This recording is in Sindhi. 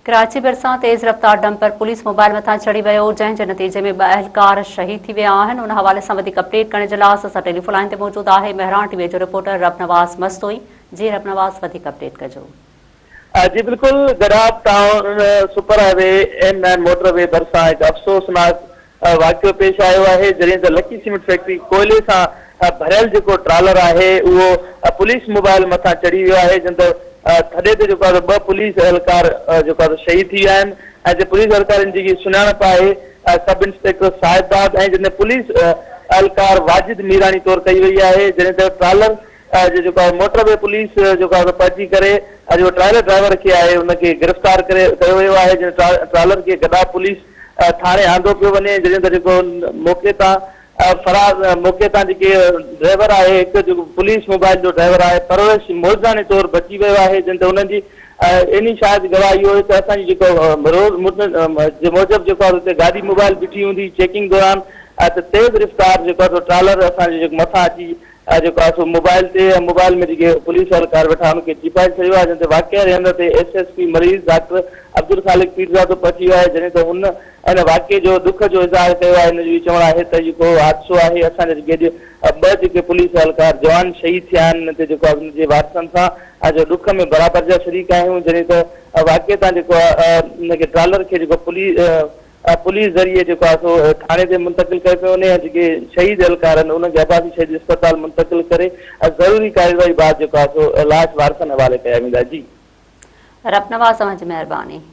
ڪراچي ڀرسان تيز رفتار ڊمپر پوليس موبائل مٿان چڙهي ويو، جنهن جي نتيجي ۾ ٻه اهلڪار شهيد ٿي ويا آهن. ان حوالي سان وڌيڪ اپڊيٽ ڪرڻ جي لاء اسان سان ٽيليفون لائين تي موجود آهي مهراڻ ٽي وي جو رپورٽر ربنواز مستوئي. جي ربنواز وڌيڪ اپڊيٽ ڪجو. جي بلڪل Gadap town super highway M nine motorway ڀرسان هڪ افسوسناڪ واقعو پيش آيو آهي جڏهن ته لڪي سيمينٽ فيڪٽري ڪوئلي سان ڀريل جيڪو ٽرالر آهي اهو پوليس موبائل مٿان چڙهي ويو آهي جنهن ته ٿڏي تي جيڪو آهي ٻه پوليس اهلڪار جيڪو آهي شهيد ٿي ويا آهن ۽ جي پوليس اهلڪارن جي جيڪي سڃاڻپ آهي سب انسپيڪٽر صاحب داد ۽ جڏهن پوليس اهلڪار واجد ميراڻي طور ڪئي وئي آهي جڏهن ته ٽرالر جي جيڪو آهي موٽر وي پوليس جيڪو آهي پهچي ڪري جيڪو ٽرالر ڊرائيور کي آهي ان کي گرفتار ڪري ڪيو ويو آهي جڏهن ٽرالر کي گڏا پوليس ٿاڻي آندو پيو وڃي جڏهن ته جيڪو موقعي تان فرار موقعي تان جيڪي ڊرائيور آهي هڪ جيڪو پوليس موبائل جو ڊرائيور آهي پرورش معجزاڻي طور بچي ويو آهي جنهن تي انهن جي عيني شاهد گواهه اهو هيو ته اسان جي جيڪو روز جي موجب جيڪو آهي اتي گاڏي موبائل بيٺي هوندي چيڪنگ دوران ته تيز رفتار جيڪو آهي ٽرالر اسان جي مٿان اچي جيڪو آهي سو موبائل تي ۽ موبائل ۾ جيڪي پوليس اهلڪار ويٺا انهن کي چيپائي ڇڏيو آهي جنهن تي واقعي واري هنڌ تي ايس ايس پي مريض ڊاڪٽر عبدالخالق پيرزادو پهچي ويو آهي جڏهن ته هن ان واقعي جو ڏک جو اظهار ڪيو آهي هن جو اهو چوڻ آهي ته جيڪو حادثو آهي اسان جا جيڪي اڄ ٻه جيڪي پوليس اهلڪار جوان شهيد ٿيا آهن ان تي جيڪو آهي ان جي وارثن سان جو ڏک ۾ برابر جا شريڪ آهيون جڏهن ته واقعي تان جيڪو ان کي ٽرالر کي جيڪو پوليس پوليس ذريعي جيڪو آهي سو ٿاڻي تي منتقل ڪيو پيو وڃي ۽ جيڪي شهيد اهلڪار آهن انهن کي عباسي شهيد اسپتال منتقل ڪري ضروري ڪارروائي بعد جيڪو آهي سو لاش وارثن حوالي ڪيا ويندا. جي. رب نواز اوهان جي مهرباني.